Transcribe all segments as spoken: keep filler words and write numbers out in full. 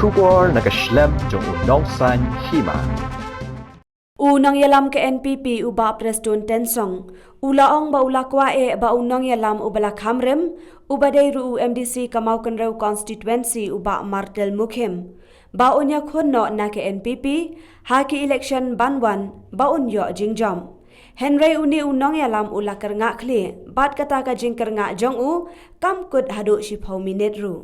Khubor na ka shlem jong u Nongsaiñ Hima. U nongïalam ka N P P u Bah Prestone Tynsong u la ong ba u la kwah eh ba u nongïalam uba la kham rim, uba dei ruh u M D C ka Mawkynrew constituency u Bah Martel Mukhim, ba un ïakhun noh na ka N P P ha ki election ban wan ba un ïoh jingjop. Hynrei une u nongïalam u la kyrngah khlieh bad kata ka jingkyrngah jong u kam kut haduh shiphew minit ruh.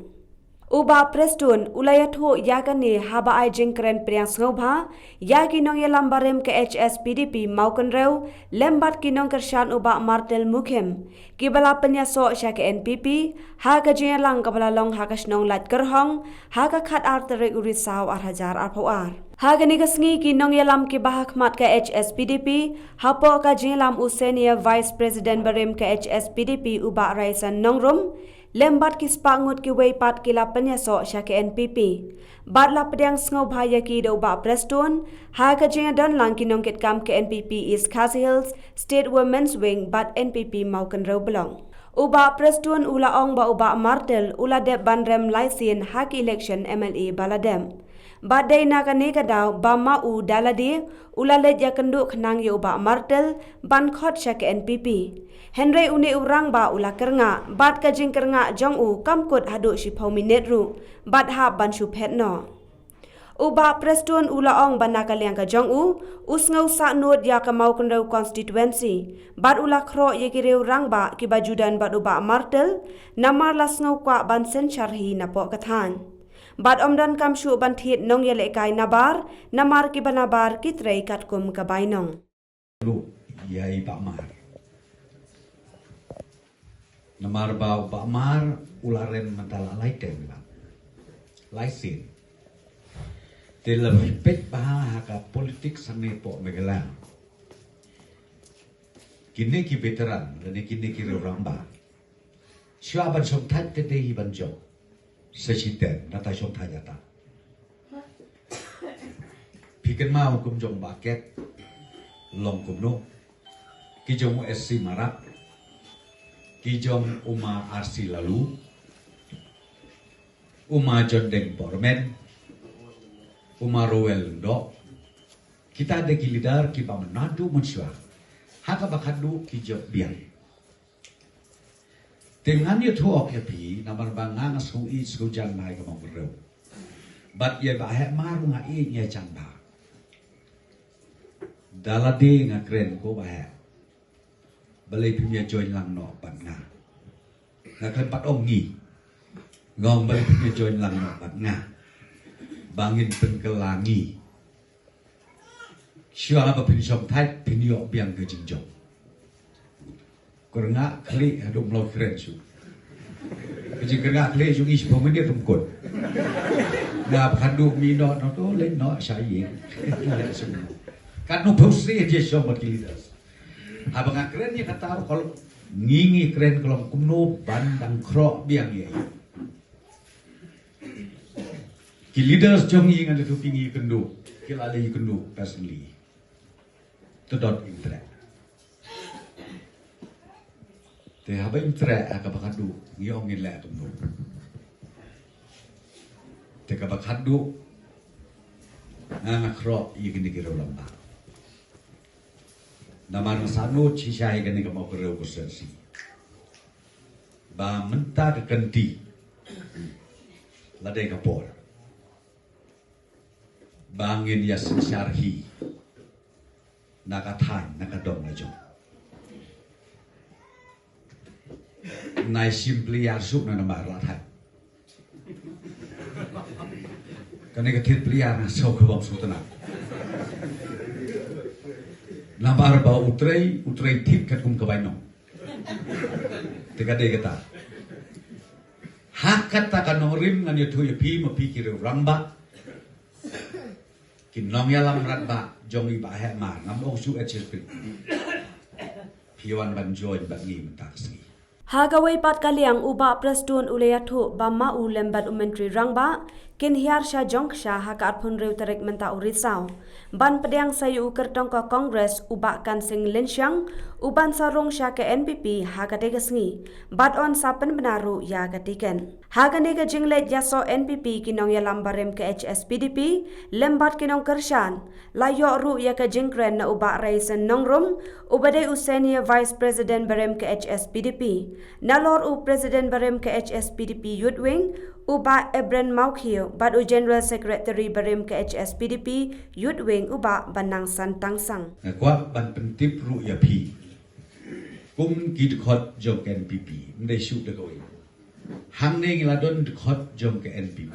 U Bah Prestone u la ïathuh ïa kane haba ai jingkren pdiang sngewbha ïa ki nongïalam barim ka H S P D P Mawkynrew lem bad ki nongkyrshan u Bah Martel Mukhim, kiba la pynïasoh sha ka N P P ha ka jingïalang kaba la long ha ka shnong Laitkyrhong ha ka khatar tarik u Risaw ar hajar arphew ar. Ha kane ka sngi ki nongïalam kiba ha khmat ka H S P D P, hapoh ka jingïalam u Senior Vice President barim ka H S P D P u Bah Raisan Nongrum, lem bad ki spah ngut kiwei pat ki la pynïasoh sha ka N P P. Bad la pdiang sngewbha ïa ki da u Bah Prestone ha ka jingïadon lang ki nongkitkam ka N P P East Khasi Hills, State Women's Wing bad N P P Mawkynrew Block. U Bah Prestone u la ong ba u Bah Martel u la dep ban rem lai sien ha ki election M L A ba la dep. Bad dei na kane ka daw ba ma u da lade u la leit ïakynduh khnang ïa u Bah Martel ban khot sha ka N P P. Hynrei une u rangbah u la kyrngah bad ka jingkyrngah jong u kam kut haduh shiphew minit ruh bad hap ban shu phet noh. U Bah Prestone u la ong ba na ka liang ka jong u, u sngew sahnud ïa ka Mawkynrew constituency bad u la khroh ïa ki riew rangbah kiba ju don bad u Bah Martel, namar la sngew kwah ban synshar hi napoh ka thaiñ. Bad ym donkam shuh ban thied nongïalehkai nabar, namar kiba nabar ki trei katkum ka bainong. Ruh ïa i Bah Mar. Namar ba u Bah Mar u la rem mynta la lai term, la lai sien. Te la phi peit bha ha ka politics hangne hapoh Meghalaya, kine ki veteran lane kine ki riew rangbah, shuwa ban shongthait te dei hi ban jop sa shi term, nangta shongthait ïa ta. Phi kynmaw kum jong Bah Ket Longkumno, ki jong u S C Marak, ki jong u Ma R C Laloo, u Ma John Deng Bormen, u Ma Rowell Lyngdoh. Kita dei ki leader kiba mynta mynshwa ha kaba khadduh ki jop biang. Te ngan ïathuh ïa phi namar ba nga nga sngew ïeit sngew jan bha ïa ka Mawkynrew. Bad ïa Bah Heh Mar nga ïeit nga jan bha. Da lade nga kren ko Bah Heh, balei phim ïa join lang noh bad nga. Nga kren pat ong ngi. Nga ong balei phim ïa join lang noh bad nga, ba ngin pynkylla ngi. Shuwa ba phin shongthait phin ïoh biang ka jingjop. Kyrngah khlieh haduh mlaw kren shuh. Ka jingkyrngah khlieh jong ngi shiphew minit ruh ym kut. Nga ba khadduh mih noh noh to leit noh sha ïing. Katno phew sien jia shong bad ki leaders. Haba nga kren ïa kata ruh ka long, ngi ngi kren ka long kumno ban dang khroh biang ïa i. Ki leaders jong ngi ngan ïathuh phi ngi ïakynduh, ki la leh ïakynduh personally. To dot im treh. Te haba im treh ha kaba khadduh ngi ong ngin leh kumno. Te kaba khadduh nga nga khroh ïa kine ki riew rangbah. Namar nga sahnud shisha ïa kane ka Mawkynrew constituency. Ba mynta ka kynti la dei ka por ba ngin ïa synshar hi na ka thaiñ na ka dong la jong. Nai shim plie suk na namar la thaiñ. Kane ka thied plie nga suk ka bam suk tana. Namar ba u trei u trei thied katkum ka bainong. Te ka dei kata. Ha kata ka nongrim ngan ïathuh ïa phi ma phi ki riew rangbah, ki nongïalam rangbah jong i Bah Heh Mar, ngam ong shu H S P. Phi wan ban join bad ngi mynta ka sngi. Ha kawei pat ka liang u Bah Prestone u la ïathuh ba ma u lem bad u Myntri Rangbah kin hiar sha jong ksha ha ka arphew hynriew tarik mynta u Risaw ban pdiang sa ïa u kyrtong ka Congress u Bah Kansing Lynsiang u ban sa rung sha ka N P P ha katei ka sngi bad yn sa pynbna ruh ïa ka tiket. Ha kane ka jingleit ïasoh N P P ki nongïalam barim ka H S P D P lem bad ki nongkyrshan la ïoh ruh ïa ka jingkren na u Bah Raisen Nongrum uba dei u Senior Vice President barim ka H S P D P, nalor u President barim ka H S P D P Youth Wing u Bah Ebren Mawkhiew bad u General Secretary barim ka H S P D P Youth Wing u Bah Banangsan Tangsang. Nga kwah ban pyntip ruh ïa phi kum ki dkhot jong ka N P P, ym dei shuh da kawei. Hangne ngi la don dkhot jong ka N P P.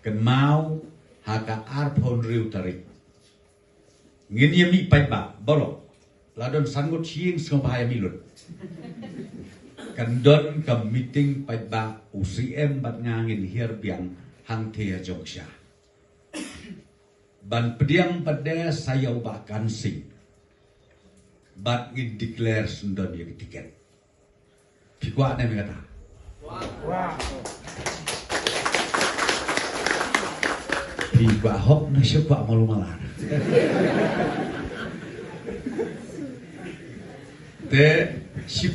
Kynmaw ha ka arphew hynriew tarik ngin ïa mih paidbah baroh. La don san ngut shying sngewbha ïa mih lut. Kan don ka meeting paidbah, u C M bad nga ngin hiar biang hangtei ha jong ksha ban pdiang pat de sa ïa u Bah Kansing bad ngin declare shen don ïa ka tiket. Phi kwah ne em ïa kata? Phi kwah hok ne shu kwah malu mala? Te shi